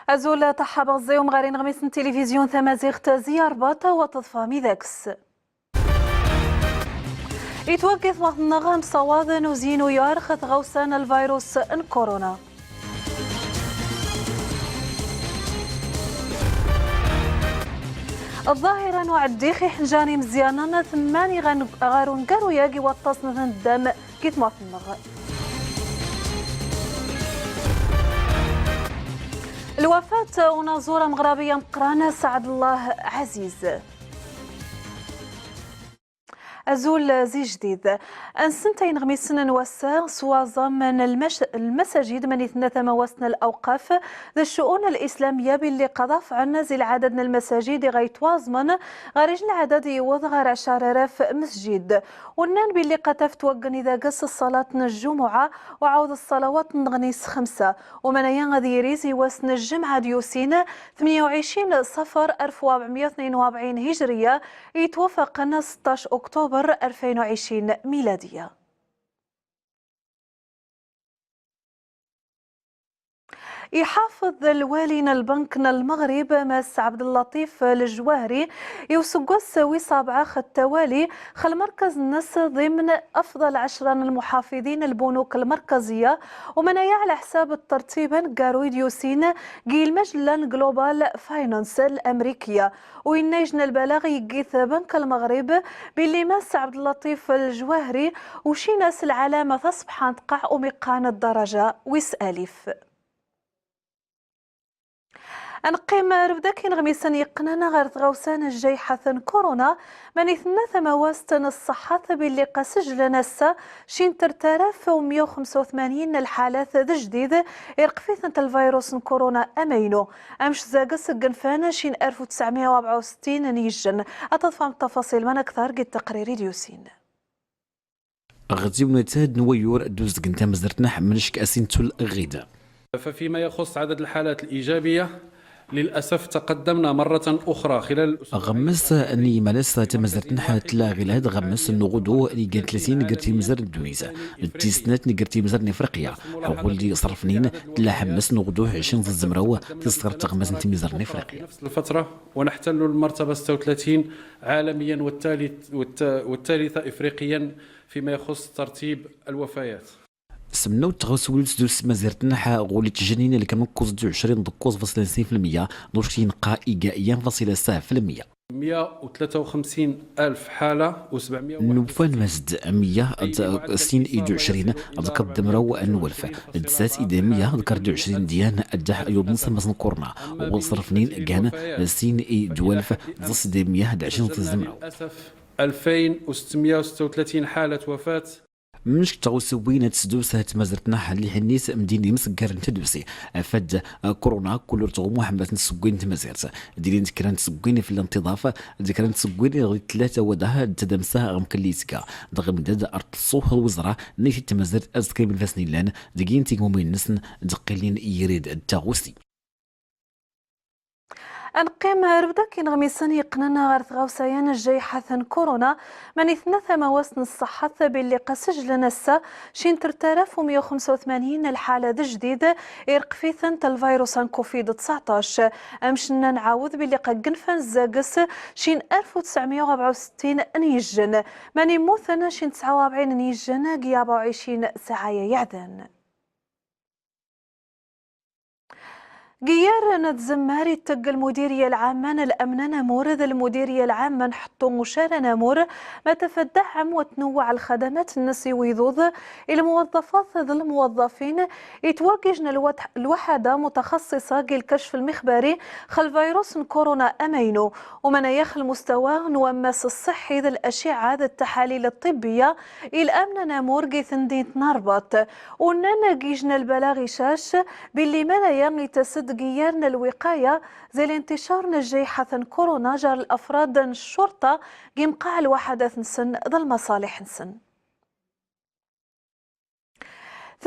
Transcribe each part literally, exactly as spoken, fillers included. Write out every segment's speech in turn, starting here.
Azul, taḥabeɣ ẓẓi umɣar ineɣmisen n tilivizyu n tamaziɣt zi ṛebbaṭ wa teḍfam ideg-s. Itwagga i tmaḍt-nneɣ amsawaḍ n uzyin uyar ɣer tɣawsa n lvirus n kuruna. Ḍḍahira n uɛeddix iḥenjan imezyanen temmani ɣer, ɣer ungaru-yagi waṭṭasen n ddam gi tmaḍt-nneɣ. Lwafat unaẓur ameɣrabi ameqqran Saɛd Llah Ɛaziz. Azul zi jdid. Ad nsent ineɣmisen n wass-a s waẓam n lmac-, lmasajid, mani tenna tamawast n lawqaf d ccu'un lislamiyya billi qad afɛen zi lɛadad n lmasajid i ɣa itwaẓmen ɣer ijj n lɛadad iwweḍ ɣer ɛecra alaf mesjid. U nnan billi qad taf twaggen ideg-s ṣṣalat n lǧumuɛa u ɛawed ṣṣalawat n ɣnis xemsa. U manaya ad yiri zi wass n lǧemɛa d-yusin, tmenya u ɛecrin ṣafar alef u ṛebɛemya u tnin u ṛebɛin hijriya, itwafaqen seṭṭac uktuber alfayn u ɛecrin miladiyya. Iḥafeḍ lwali n lbank n Lmeɣrib, Mass Ɛebdel Laṭif Lejwahri, i useggas wis ṛebɛa ɣer ttawali, ɣer lmerkez-nnes ḍimn afḍal ɛecra n lmuḥafiḍin n lbunuk lmerkeẓiyya, u manaya ɛla ḥsab ṭṭertib aneggaru i d-yusin gi lmajella n Global Finance lamrikiyya. U inna ijj n lbalaɣ yeggi-t Bank Lmeɣrib billi Mass Ɛebdel Laṭif Lejwahri ucin-as lɛalama taṣebḥant ɣer umiqqan n ddaraja wis alif. Ad neqqim rfed akk ineɣmisen yeqqnen ɣer tɣawsa n jjayḥat n kuruna, mani tenna tamawast n ṣṣeḥḥa billi ɣa sejlen ass-a cin tret alaf u mya u xemsa u tmanyin n lḥalat d jdid irqef-itent lvirus n kuruna amaynu. Amcc zag-s ggennfen cin alef u tesɛemya u ṛebɛa u settin n yijjen. Ad tḍfam ttafaṣil man aktar gi ttaqrir i d-yusin. Ɣ tiwnat-ad n wayyur d uzedg n tmazirt n Ḥemmec k asin tul ɣid. ففيما يخص عدد الحالات الإيجابية، للأسف تقدمنا مرة أخرى خلال الأسبوع. Ɣ mmes n yimalas tmazirt n Ḥemmec tla ɣilad ɣ mmes n uɣudu i gan tlatin gr timzar n ddunit. Tis snat gr timzar n Ifriqya. Ɣulli ṣerfnin tla ḥemmes n uɣudu ɛecrin ẓẓmraw tis ɣr tɣmas n timzar n Ifriqya. نفس الفترة ونحتل المرتبة ستة وثلاثين عالميا والثالث، والث-، والثالثة إفريقيا فيما يخص ترتيب الوفيات. Semmnawt tɣawsiwin s dus tmazirt n Ḥemmec ɣulli tjnin lkam n kuẓ d ɛecrin d kuẓ fasla n sin filmya, d ucti nqa iga yan fasla sa filmya. مية وثلاثة وخمسين ألف حالة وسبعمية وواحد وستين. Nufan mas-d mya d sin id ɛecrin d kar d mraw n walf, d sat id mya d kar d ɛecrin dyan d daḥ yuḍn s ammas n kuruna, u ṣerfnin gan sin id walf d sat id mya d ɛecrin d mraw. للأسف ألفين وستمية وستة وثلاثين حالة وفاة. Mnk tɣawsiwin ad sdus tmazirt n Ḥemmec lli ḥinnis mdin imsggar n tdus. Afad kuruna kull ur tɣumu ḥemmat n tsugwin n tmazirt. Diri n kra n tsugwin fell-an tiḍaf, d kra n tsugwin ɣ tlata wadaḥ d tadamsa ɣ mkl itga. Dɣ imdad ar tṣuh lwizra n tmazirt azkrim n fasn illan, deg yin tigmumin-nsn d qqilin yirid d taɣusi. Ad neqqim rfed akk ineɣmisen yeqqnen ɣer tɣawsa-yan n jjayḥat n kuruna, mani tenna tamawast n ṣṣeḥḥa billi ɣa sejlen ass-a cin tret alaf u mya u xemsa u tmanyin lḥala d jdid irqef-itent lvirus n covid tseɛṭac. Amc nna nɛawed billi ɣa ggennfen zzages cin alf u tesɛemya u ṛebɛa u settin n yijjen, mani mmuten cin tesɛa u ṛebɛin n yijjen gi ṛebɛa u ɛecrin saɛa-ya iɛeddan. Gi iyyar n tzemmar itegg lmudirya lɛamma n lamn anamur d lmudirya lɛamma n ḥeṭṭu ucar anamur ma taf ddaɛm wa tnewweɛ lxadamat-nnes i wigduḍ i lmuwaḍḍafat d lmuwaḍḍafin itwaggijn lwaḥada mutaxaṣṣiṣa gi lkacf lmixbari ɣ lvirus n kuruna amaynu. Umanaya ɣ lmustawa n wammas ṣṣeḥḥi d laciɛa d ttaḥalil ṭṭibbiya i lamn anamur gi tndint n Rrbaṭ. U nnan ijj n lbalaɣ icac billi manaya itas-d gi iyyar n lwiqaya zi linticar n jjayḥat n kuruna jar lafrad n ccuṛṭa gi mqaɛ lwaḥadat-nsen d lmaṣaliḥ-nsen.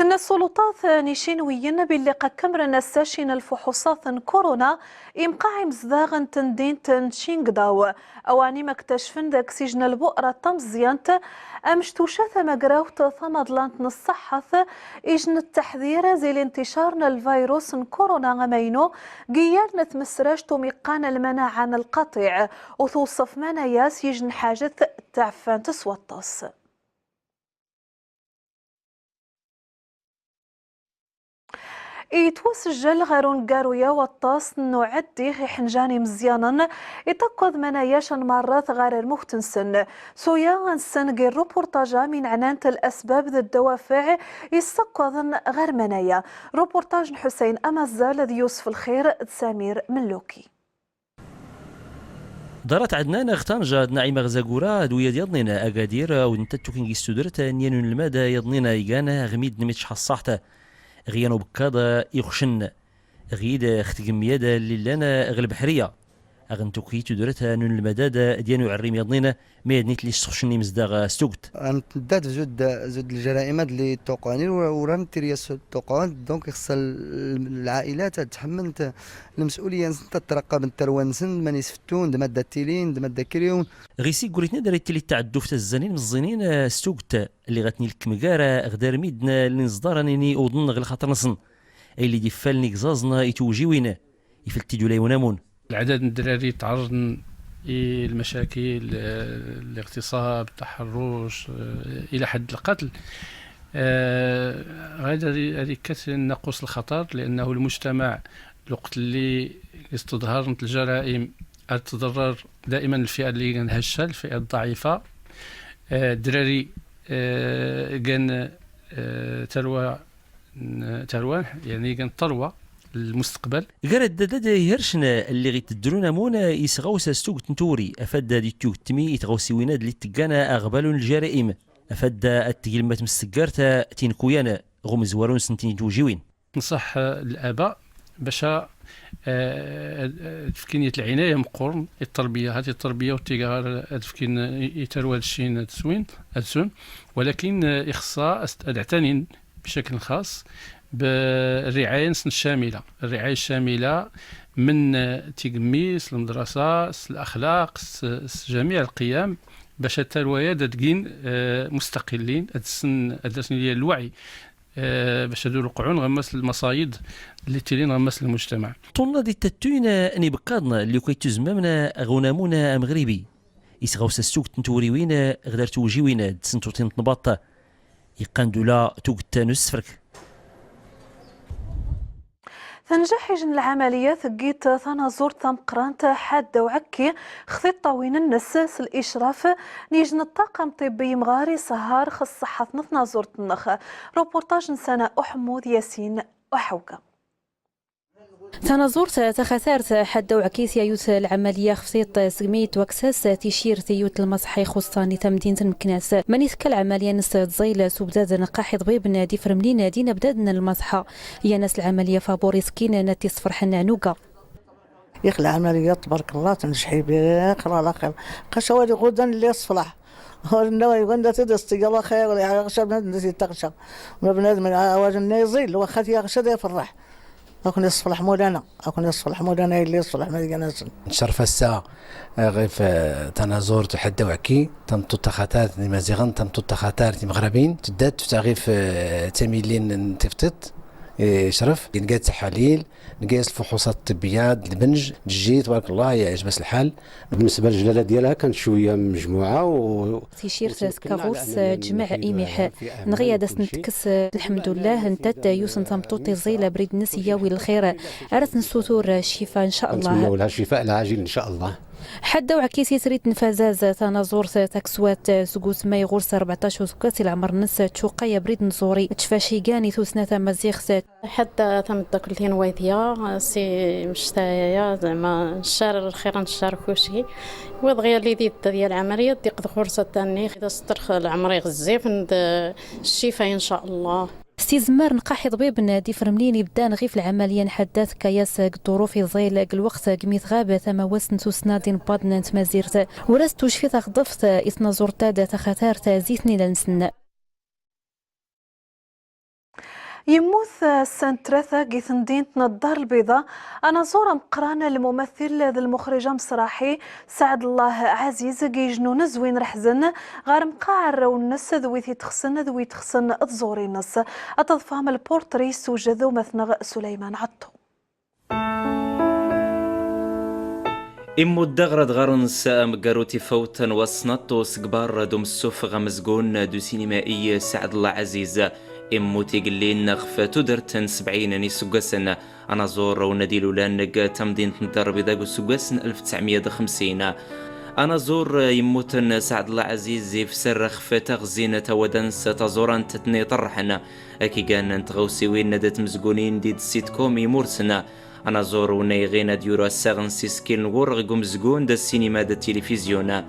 Tnna ssuluṭat n icinwiyyin billi qa kkemmren assaci n lfuḥuṣat n kuṛuna imqaɛ imezdaɣ n tmdint n Cingdaw, a-wa-n imktaccfen daks ijn lbuqra tamẓẓyant amctucat amagrawt tamaḍlant n ṣṣaḥat, ijn ttaḥḍir zi linticar n lvayrus n kuṛuna amaynu, g iyyar n tmesract umiqqan lmanaɛa n lqaṭiɛ, u tewṣef manaya s ijn ḥajet taɛfant s waṭṭas. Itwasjjel ɣer uneggaru-ya waṭṭas n uɛeddi iḥenjan imẓẓyanen, iṭṭakkad manaya ca n marrat ɣer rmuht-nsen. S uya a nsen g rrupuṛṭaja mi nɛnant lasbab d ddwafiɛ isṭṭakkaḍen ɣer manaya. Rrupuṛṭaj n Ḥusayn Amazzal d Yusef Lxir d Samir Melluki. Ḍarat Ɛednan ɣ Ṭanja d Naɛima ɣ Zagura d wiyad yaḍnin Agadir, awd nta tukin gis tudert n yan unelmad yaḍnin igan aɣmid n mi tecḥa ṣṣaḥt ɣ yan ubekkaḍ ixcen ɣid ɣ tgemmiyad lli llan ɣ lbeḥriya. Aɣ ntuki tudert n unelmad-ad d yan uɛerrim yaḍnin ma yadnit lli sxucen imezdaɣ s tugt. Ant dat zud, zud ljaraimat lli tuqanin ur-, ur-, ant tirya s tuqan, donc ixṣṣa l-, lɛailat ad tḥemmlent lmes'uliyya-nsent, ad traqabent tarwa-nsent, d mani sfettun, d madda ttilin, d madda kriwun. Ɣisi guriten ad ara ittili ttɛedduft azzanin meẓẓinin, eh, s tugt, lli ɣa ten-ilkem gar, eh, ɣ darmidn, eh, lli nẓḍar anini uḍnen ɣ lxaṭer-nsen. Ay lli d-iffaln igẓaẓn, eh, i twjiwin, eh, ifelt-id ula i unamun. Lɛadad n ddrari itɛerrḍen i lmacakil, eh, liɣtiṣab, taḥerruc, eh, ila ḥedd lqatl. Eh, ɣad ad i-, ad ikkat naqus lxaṭer, liannahu lmujtamaɛ lweqt lli isteḍharent ljaraim, ad tḍerrer daiman lfi'a lli gan hacca, lfi'a ḍḍaɛifa. Eh, ddrari, eh, gan, eh, tarwa n-, tarwa, yeɛni gan ṭṭerwa, lmustaqbal. Gar addad-ad ihercen lli ɣ itedder unamun, isɣawsa s tugt n tewri, afad ad ittugettmi i tɣawsiwin-ad lli itteggan aɣbalu n ljaraim, afad ad tgilma tmesseggart tinkuyan ɣ umezwaru-nsen n twjiwin. Nṣaḥ, eh, laba bac a, eh, ad fkin yat lɛinaya meqqurn i ṭṭerbiya, hati ṭṭerbiya ur tiggar ad fkin i, i tarwa ad ccin ad swin, ad sun, walakin, eh, ixṣṣa ad, ad ɛtanin بشكل خاص بالرعاية نس الشاملة، الرعاية الشاملة من، آه، تيقمي، س المدرسة، س الأخلاق، س، س جميع القيم، باش هاد التروية دا تقين، آه، مستقلين، هاد السن، هاد السن ديال الوعي، آه، باش هادو القعون غمس المصايد اللي تيلين غمس المجتمع. Ṭunna di tattuyn n ibekkaḍen lli ukay ttuzmamn ɣ unamun amɣribi. Isɣawsa s tugt n twuriwin ɣ dar twjiwin d tsenṭuṭin n tnbaḍt. Iqqan-d ula tugt n usefrek. Tenjeḥ ijn lɛamaliya tgit tanaẓurt tameqqrant Ḥadda Uɛekki ɣ tiṭṭawin-nnes s licraf n ijn ṭṭaqam ṭibbi imɣar isehhar ɣ ṣṣeḥḥa n tnaẓurt-nneɣ. Ruporṭaj n Sana Uḥemmud, Yasin Uḥewga. Tanaẓurt taxatart Ḥadda Uɛekki tya yut lɛamaliya xef tiṭ segmi twakkes-as ticirt i yut lmaṣḥa ixuṣṣan i tamdint n Meknas. Mani tekka lɛamaliya-nnes tẓil s ubdad n qqaḥ iḍbibn d ifremlin d inabdaden n lmaṣḥa. Yan-as lɛamaliya fabur iskin n tisfrḥ n Ɛnuga. Ix lɛamaliya tbark Allah tenjeḥ i bix, ala xir. Qqac awali ɣudan lli ṣflaḥ. Ur nnawa yugan da tidist, yalla xir, wala iɣca bnadem da titaɣca. Ma bnadem awali nna iẓil, waxxa tiɣca da ifrreḥ. Akun iṣflaḥ Mawlana, akun iṣflaḥ Mawlana, illi iṣflaḥ ma igan-asen. Necref ass-a, eh, ɣef, eh, tanaẓurt Ḥadda Uɛekki, tameṭṭut taxatart n Imaziɣen, tameṭṭut taxatart n Imɣrabin, tedda tefta ɣef, eh, tamilin n tifṭiṭ, eh, icref, nga-d taḥalil, nga-as lfuḥuṣat ṭṭibbiya, d lbenj, d jji, tbark Allah, yeɛjeb-as lḥal. Bnnesba ljelala diyalha kan cwiya mejmuɛa u Ticirt tekka ɣur-s ǧmaɛ imiḥ. Nɣi ad as-nettekkes lḥemdullah, nettat yut n tameṭṭut iẓil abrid-nnes iyawi lxir. Ar as-nessutur ccifa ncallah. Netmennaw lha ccifa lɛajil ncallah. Ḥadda Uɛekki titrit n Fazaz, tanaẓurt takswat seg usmay ɣur-s rebɛṭac useggas i lɛemr-nnes, tcuqay abrid n tẓuri, tecfa cigan i tussna tamaziɣt. Ḥadda tameddakkelt-in waydiya, si mectaya, zeɛma neccar lxir, neccar kulci. Wa dɣi lli di dda diyal lɛamaliya, diq d ɣur-s ad tanni, da s-terx lɛemr iɣezzif, n d ccifa ncallah. S tizemmar n qqaḥ iḍbibn d ifremlin ibdan ɣif lɛamaliya n Ḥadda, tekka-yas g ḍḍuruf iẓil g lweqt gmi tɣab tamawast n tussna d inebbaḍn n tmazirt. Ur as-tucfi taɣḍeft i tnaẓurt-ad taxatart zi tnila-nsen. Yemmut ass n ttlata gi temdint n Dda Lbiḍa anaẓur ameqqran, lmumathil d lmuxrij amesraḥi Saɛd Llah Ɛaziz, gi ijnun zwin reḥzen ɣer mqaɛ arraw-nnes d wi t-itexsen d wi itexsen tẓuri-nnes. Ad tefhem lpurṭri s ujed umatneɣ Suleyman Ɛeṭṭu. Immut daɣ rad ɣarnen s amgaru tifawt n wass n aṭṭus gbar d umessufeɣ amezgun d usinimai Saɛd Llah Ɛaziz. Immut igellin ɣef tudert n sebɛin n iseggasen. Anaẓur wna d-ilulan g tamdint n Dda Lbiḍa g useggas n alef tesɛemya u xemsin. Anaẓur yemmuten Saɛd Llah Ɛaziz ifser ɣef taɣzi n tawadant taẓurant tnna iṭerrḥen. Akigan n tɣawsiwin d tmezgunin di d-sitcom imursen. Anaẓur wna iɣin ad yuru assaɣ n siskil n wurɣ g umezgun d ssinima d tilifizyon.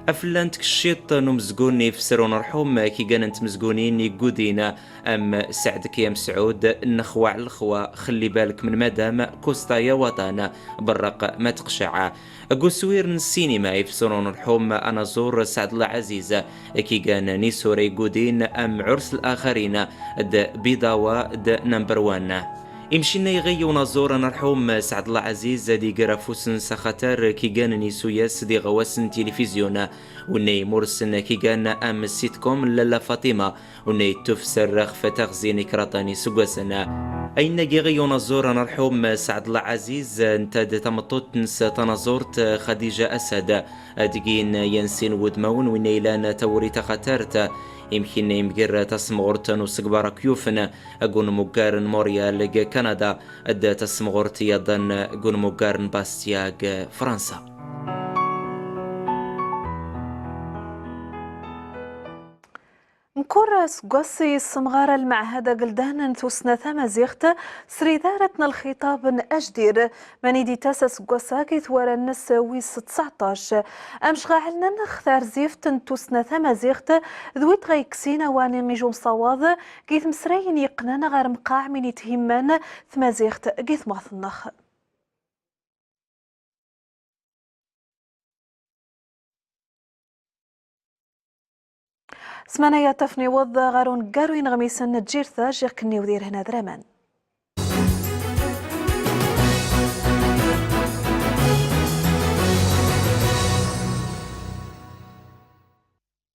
Afella n tkecciḍt n umezgun ifser unerḥum, akigan n tmezgunin iggudin am Saɛd Kiyam Sɛud, Nexwa ɛla lexwa, Xelli balek min madam, Kusta ya waṭan, Berreq ma teqceɛ. G uswir n ssinima ifser unerḥum anaẓur Saɛd Llah Ɛaziz, akigan n isura iggudin am Ɛurs laxarin d Biḍawa d Number One. Imcinna iɣi unaẓur anerḥum Saɛd Llah Ɛaziz ad iger afus-nnes axatar akigan n isuyas d iɣawasen n tilifizyon, wna imursen akigan am sitcom n Lalla Faṭima, wna ittufser ɣef taɣzi n ikraḍ n iseggasen. Ayenna giɣ i unaẓur anerḥum Saɛd Llah Ɛaziz, nta d tameṭṭut-nnes tanaẓurt Xadija Asad, ad gin yan sin wudmawen wna ilan tawrit axatart, imkinna imger tasemɣurt n usegbar akyufen g unmuggar n Montréal g Kanada, d tasemɣurt yaḍan g unmuggar n Bastia g Fransa. Mkurra aseggas yessemɣar lmeɛhad ageldan n tussna tamaziɣt s ridarat n lxiṭab n ajdir, mani d-ittas aseggas-a gi twara-nnes wis tseɛṭac. Amecɣaɛel-nneɣ tarzift n tussna tamaziɣt d wid ɣa ikksin awani ij umsawaḍ gi tmesrayin yeqqnen ɣer mqaɛ min ithimman tmaziɣt gi tmurt-nneɣ. Smana ya tafniwḍ ɣer uneggaru ineɣmisen n tjirt-a, jiɣ-ken-iw d irhen adraman.